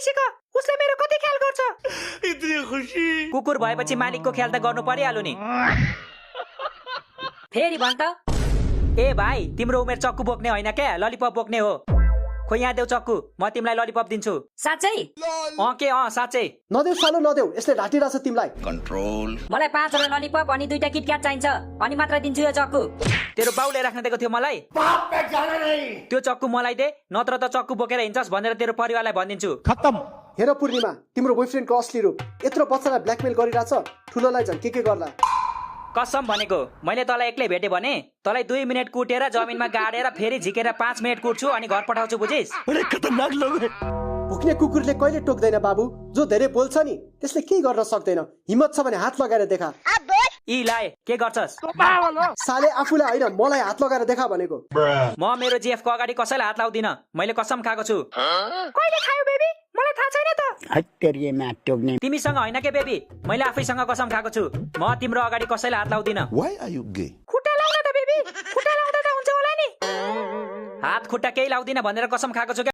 सिक उसले मेरो कति ख्याल गर्छ इतनी खुशी कुकुर भएपछि मालिकको ख्याल त गर्नु परिहाल्यो नि फेरि भन् त ए भाइ तिम्रो उमेर चक्कु बोक्ने होइन क्या ललिपप बोक्ने हो खोइ यहाँ देऊ चक्कु म तिमीलाई ललिपप दिन्छु साँच्चै साँच्चै नदेऊ सालो नदेऊ यसले ढाटिरहेछ तिमीलाई कंट्रोल मलाई 5 वटा ललिपप अनि 2टा किटक्याट चाहिन्छ अनि मात्र दिन्छु यो चक्कु तेरो बाउले राख्न दिएको थियो मलाई त्यो चक्कु मलाई दे नत्र त चक्कु बोकेर हिँड्छस् भनेर तेरो परिवारलाई भनिदिन्छु हेर पूर्णिमा तिम्रो बोयफ्रेन्डको असली रूप यत्रो बच्चालाई ब्ल्याकमेल गरिरहेछ ठुलोलाई झन् के गर्ला कसम भनेको मैले तँलाई एक्लै भेटे भने तँलाई 2 मिनेट कुटेर जमिनमा गाडेर फेरि झिकेर 5 मिनेट कुट्छु अनि घर पठाउँछु बुझिस् अरे खतरनाक लोग है भुक्ने कुकुरले कहिले टोक्दैन बाबु जो धेरै बोल्छ नि त्यसले केही गर्न सक्दैन हिम्मत छ भने हात लगाएर देखा ई लाए के गर्छस् साले आफूलाई होइन मलाई हात लगाएर देखा भनेको म मेरो जीएफ को अगाडि कसैलाई हात लाउँदिन मैले कसम खाएको छु कहिले खायो बेबी मलाई थाहा छैन त तिमीसँग होइन के बेबी मैले आफैसँग कसम खाएको छु म तिम्रो अगाडि कसैलाई हात लाउँदिन व्हाई आर यू गे खुट्टा लाउन त बेबी खुट्टा लाउँदा त हुन्छ होला नि हात खुट्टा केही लाउँदिन भनेर कसम खाएको छु